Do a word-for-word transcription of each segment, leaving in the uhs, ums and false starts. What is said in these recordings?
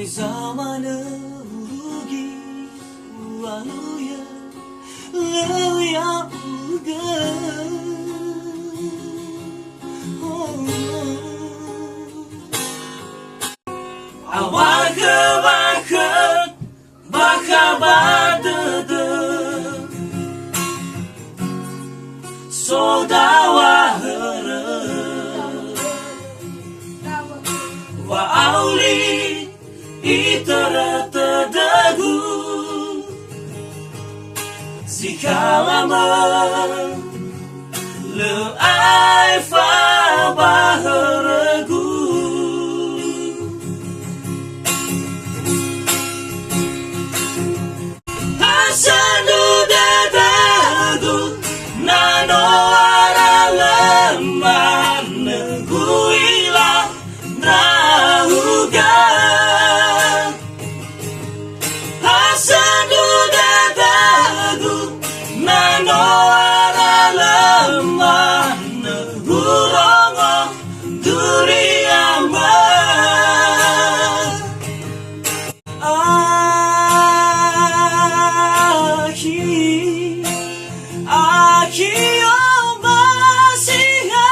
Zamanö urugi ualuya, lö ya'ugö. Oh, oh. Awakö-wakö bakha ba dödö, so dawö hörö, wa'auli itörö tödögu, si kalamö lö aefa ba hörögu. Ha sandru dödögu, na no ara lö manö u'ila ndra'ugö. Ha sandru dödögu, na no ara lö manö urongo duriamö. Akhi, akhi omasiha.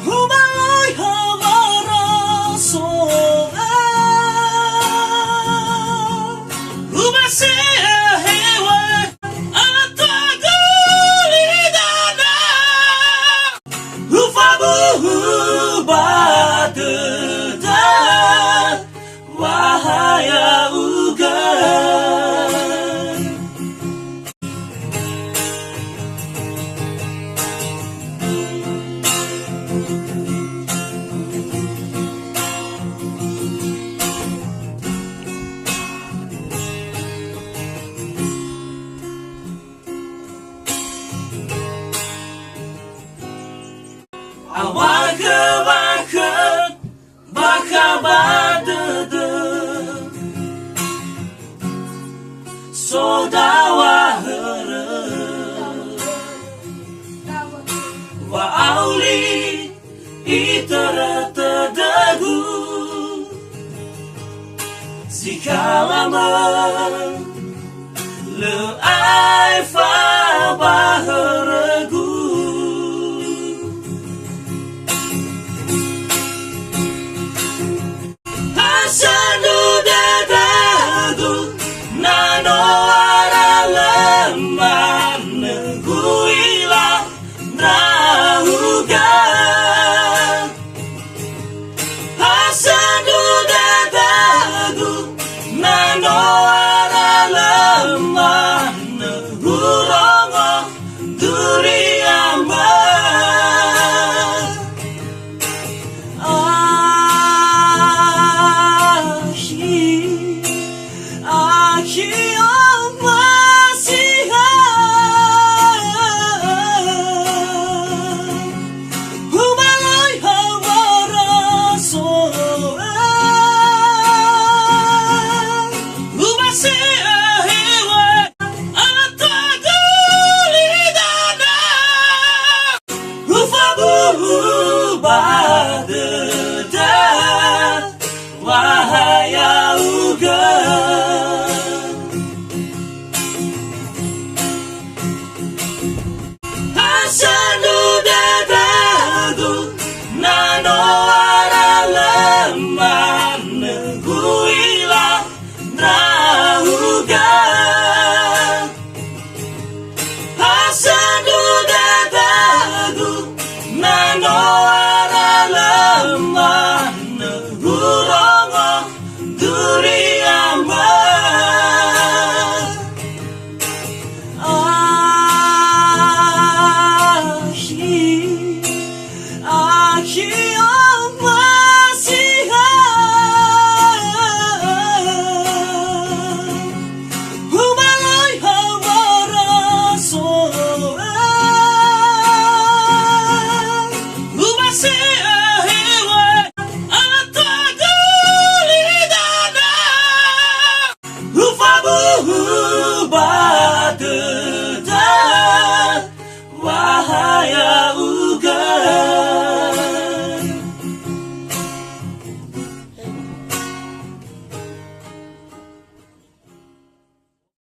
Humaloi hawara so'a. Humasea hewa ataguli dada. Hufabuhu ba dödö wa ha ya'ugö. Awakö-wakö bakha ba dödö, so dawö hörö, wa'auli itörö tödögu, si kalamö lö